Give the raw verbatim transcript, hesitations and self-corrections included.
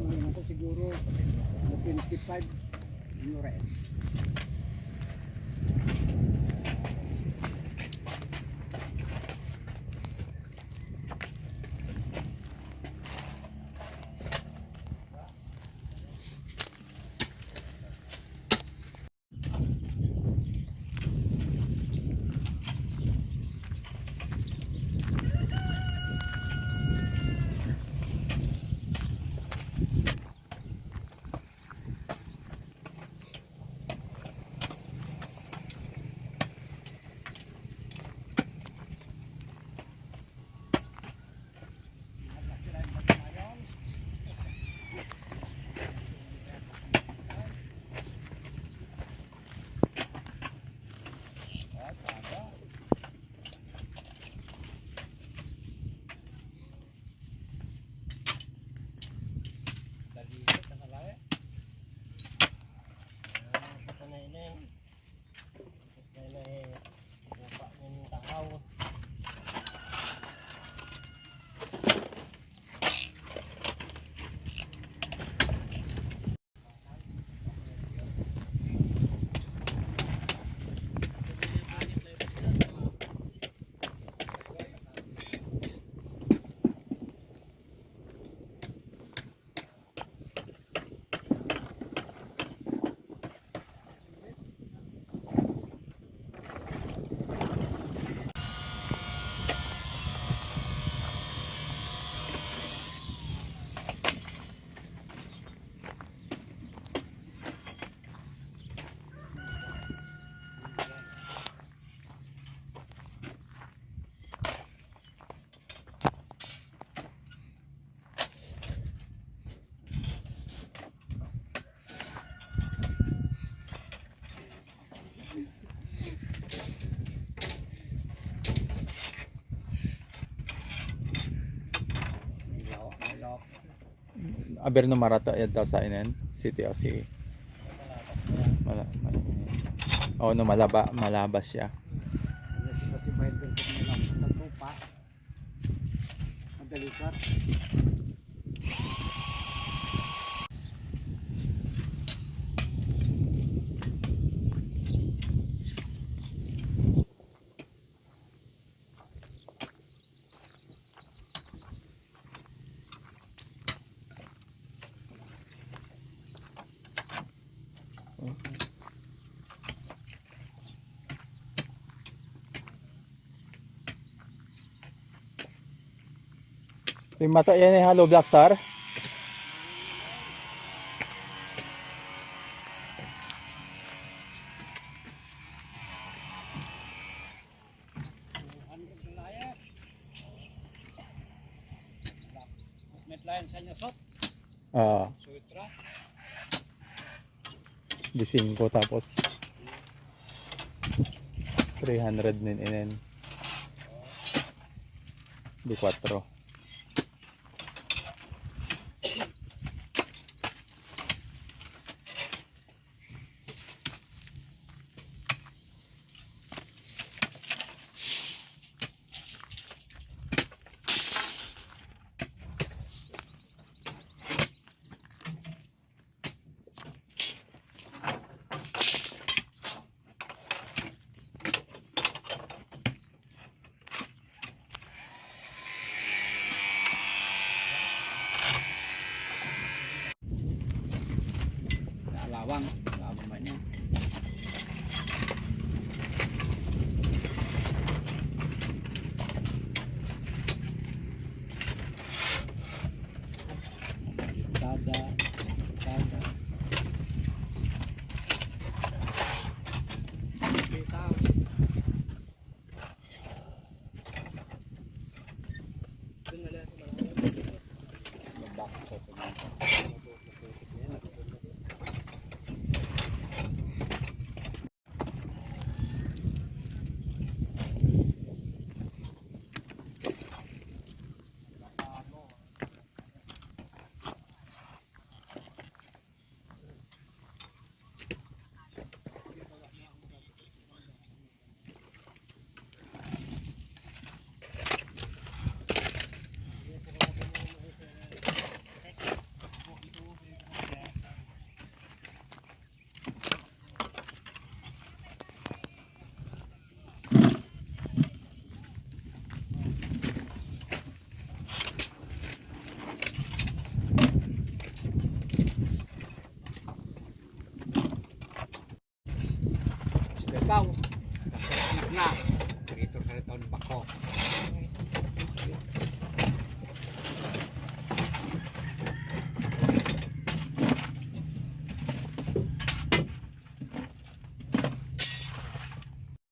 Ano ko siguro, twenty-five oras. Aber no marata yad ta sa inen, C T O C. Mala-, mala-, oh, no malaba-, malabas ya. Ano si Kasi Binder ko na lang sa tropa? Madalikat. May mata yan eh, hollow block, sir. Met layan sa niya sot. Ah. Sutra. Di singko tapos three hundred nin inen. Di kwatro. Alawang.